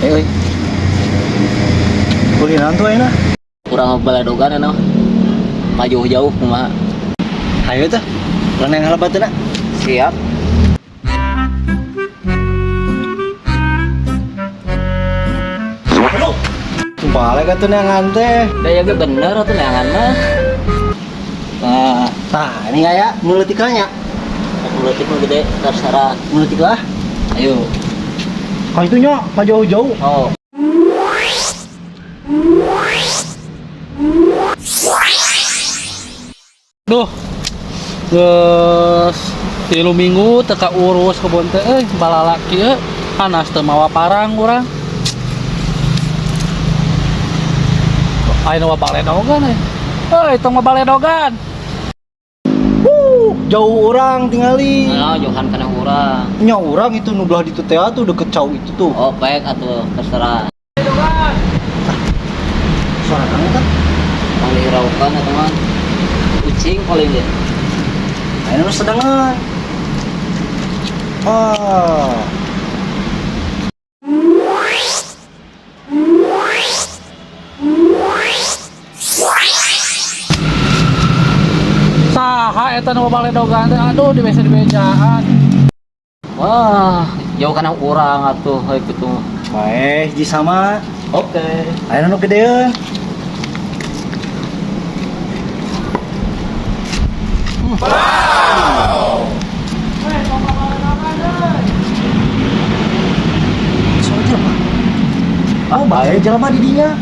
Euy. Kulinan tuh ayeuna. Kurang baladogan anu. Maju jauh kumaha. Hayu teh. Urang yang halabatna. Siap. Aduh. Balik atuh neangan teh. Da ya ge bener atuh neangan mah. Nah, Tah, ini aya nu leutik nya. leutik mah gede terserah. Nu leutik lah. Ayo. Ka itu nya, ka jauh-jauh. Oh. Duh. Geus 3 minggu teu kaurus kebon teh euy, balalaki euy. Panas teu mawa parang urang. Ayeuna mah baledogan euy. Euy, tong mah baledogan. Wuh, jauh urang tingali. Nah, jauhan kana urang. Nya urang itu nu belah ditu teh tuh deket cau itu tuh. Oh, baik atuh terserah. Suara kamu kan? Tong dihiraukan atuh mah. Ucing paling ge. Ayeuna nu sedangan. Ah. Saha eta nu baledogan teh? Aduh, di WC di bejaan. Wah, jauh kana urang atuh heuh kitu. Bae, hiji sama. Oke. Ayeuna nu gedeeun. Soal jelema. Oh, bae jelema di dinya.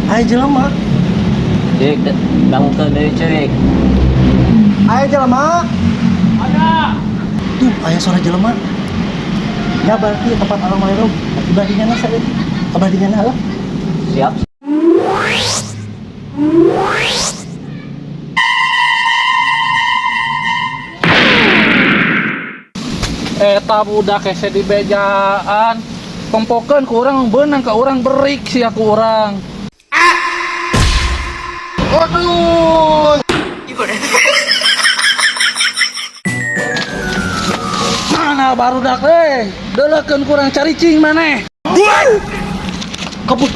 Aya jelema. Cik, dangukeun deui cik. Aya jelema. Ada. Tuh, aya suara jelema. Ya berarti tempat orang malerog. Belah dinya na saeutik. Belah dinya na lah. Siap. Eta budak hese di bejaan. Tempokeun ku urang beunang ka urang berik sia ku urang. Aduh. Mana barudak euy? Deuleukeun ku urang caricing maneh. Kabur.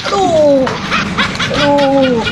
Aduh. Aduh.